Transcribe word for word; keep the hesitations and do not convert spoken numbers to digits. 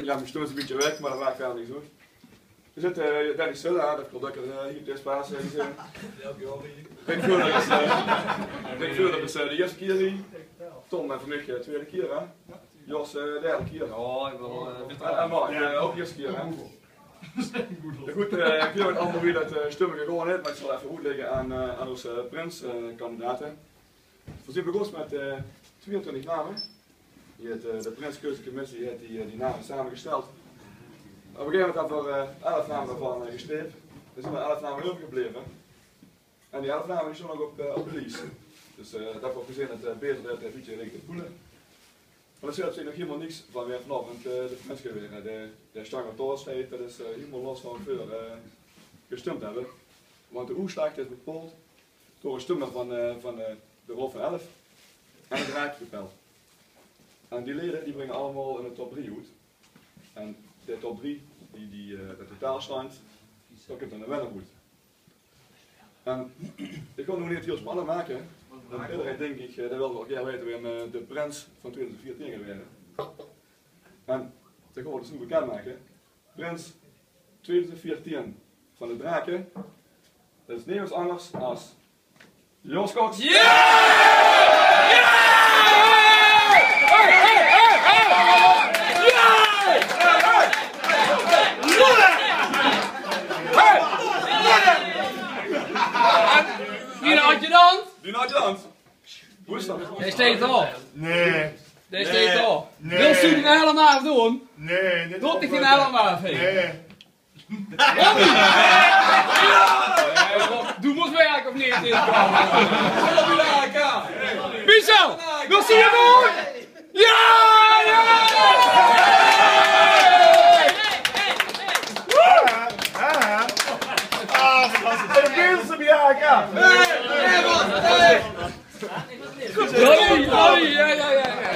Ja, mien stum is e bietje weg, mer det maak wiejer niks oet. V'r zitte, eh, Dennis Sulla, det kump det ich, eh, hie op dees plaats, eh, gezeen. Rick Vuller is, eh, Rick Vuller is, eh, de ierste kier hie. Tom, eh, veur mich, eh, twiede kier, hè? Jos, eh, derde kier. Ja, ich bön, eh, en, en Mark, eh, ouch ierste kier, hè? Ja, good, eh, ich weit allemaol wie det, eh, stumme gegange is, mer ich zal effe oetlègke aan, eh, aan ós, eh, prins, eh, kandidate. V'r zeen begós mit, eh, twieëntwintig name. Die haet, eh, de prinskeuzekommissie haet die, eh, die name samegesteld. Op e gegaeve moment höbbe v'r, eh, elf name d'rvan, eh, gestreep. D'r zeen mer elf name euvergebleve. En die elf name die sjtónge ouch op, eh, op de lies. Dus, eh, det höb ich ouch gezeen det, eh, Peter det, eh, e bietje ligk te poele. Mer det zaet op zich nog hielemaol niks van wae vanaovend, eh, de prins geit waere. De, de Sjtang Thorst, det is, eh, hielemaol los van wae veur, eh, gestump höbbe. Want de oetslaag is bepaold door de stumme van, eh, van, eh, de Raod van Elf en de Drakekapel. En die lede die bringe allemaol 'n top drie oet. En de top drie, die, die, eh, de totaalstand, dao kump dan de winnaar oet. En ich gaon 't noe neet hiel spannend make, want ederein, dink ich, eh, dae wil waal gaer weite wae, eh, de prins van twieëdoezend veertien geit waere. En ich gaon 't dus noe bekindmake. Prins twieëdoezend veertien van de Drake, det is nemes angers es Jos Koks. Ja! Mien adjudant. Mien adjudant. Dae steit dao. Nae. Dae steit dao. Nae. Wils doe dien helm aafdoon? Nae, nae. Doot dich dien helm aaf, hè. Nae. Doe mós werke of neet? Michel, wils doe 'm? Ja! Ja! Ah, fantastisch. En de Beatles op je A K. Sorry, sorry, ja, ja, ja.